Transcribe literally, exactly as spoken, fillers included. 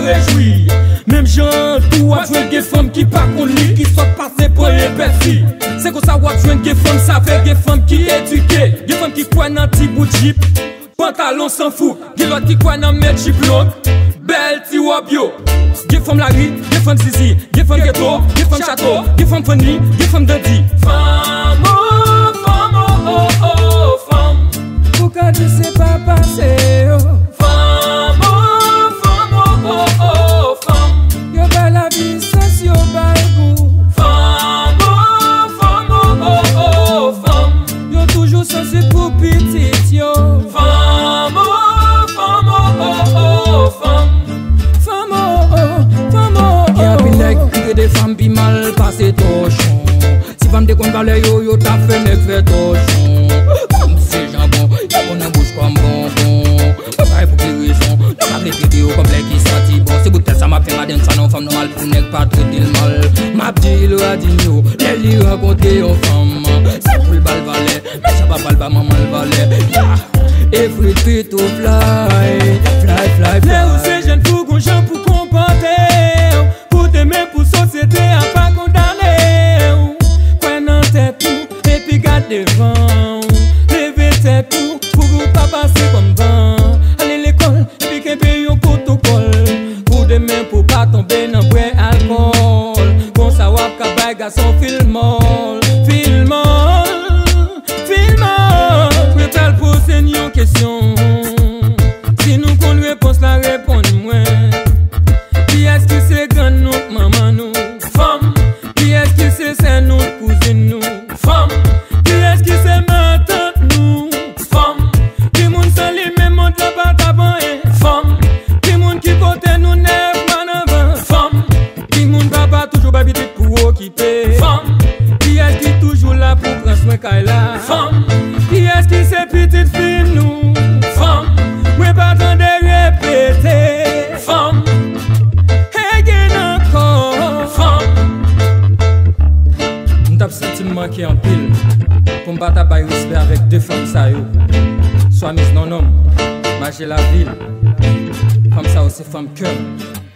Rejwi. Menm jan tou w ap jwenn gen fanm ki pa konn li, ki sot pase premye pèsi. Se konsa w ap jwenn gen fanm save, gen fanm ki edike, gen fanm ki kwè nan ti bout jip, pantalon san fouk. Gen lòt ki kwè nan men jip long, bèl ti wòb yo. Gen fanm lari, gen fanm zizi, gen fanm geto, gen fanm chato, gen fanm funny, gen fanm dandi. Fanm, oh, fanm, oh, oh, oh, fanm. Ou ka di se pa pase yo. Fanm, oh, fanm, oh, oh, oh, fanm. Yo bay lavi sans, yo bay gou. Fanm, oh, fanm, oh, oh, oh, fanm. Yo toujou sansib pou pitit yo. Fanm, oh, fanm, oh, oh, oh, fanm. Fanm, oh, oh, fanm, oh, oh. Gen anpil nèg ki trete fanm pi mal pase tòchon. Si fanm te konn valè yo, yo t ap fè nèg fè tòchon. Fanm se janbon, yo bon nan bouch kòm bonbon. Mwen pa wè pou ki rezon nou pa vle trete yo kòm nèg ki santi bon. Se bout tèt sa m ap fè madanm sa non, fanm nòmal pou nèg pa trete l mal. M ap di l radinyo, lè li rankontre yon fanm, se pou l ba l valè. Men sa pa pral ba manman l valè. Ya! Every tree to fly, fly, fly, fly. Lè ou se jèn, fougon jan pou konpòte w. Pou demen, pou sosyete a pa kondane w. Kwè nan tèt ou, epi gad devan w. Leve tèt ou, pou ou pa pase kòm van. Ale lekòl, epi kenbe yon pwotokòl. Pou demen, pou pa tonbe nan bwè alkòl. Konsa w ap ka bay gason fil mòl, fil mòl, fil mòl. Mwen pral poze n yon kesyon. Si nou konn repons la, reponn mwen. Kiyès ki se grann nou, manman nou? Fanm. Kiyès ki se sè nou, kouzin nou? Fanm. Kiyès ki se matant nou? Fanm. Ki moun san li menm mond la pa t ap anyen? Fanm. Ki moun ki pote nou nèf mwa nan van? Fanm. Ki moun papa toujou bay pitit pou okipe? Fanm. Kiyès ki toujou la pou pran swen kay la? Fanm. Kiyès ki se pitit fi nou? Fanm. Mwen pa tande repete. Fanm. Again ankò. Fanm. M t ap santi m manke anpil pou m pa ta bay respè avèk de fanm sa yo. Swa Miss Nononm, Maje Lavil. Fanm sa yo se fanm kè m.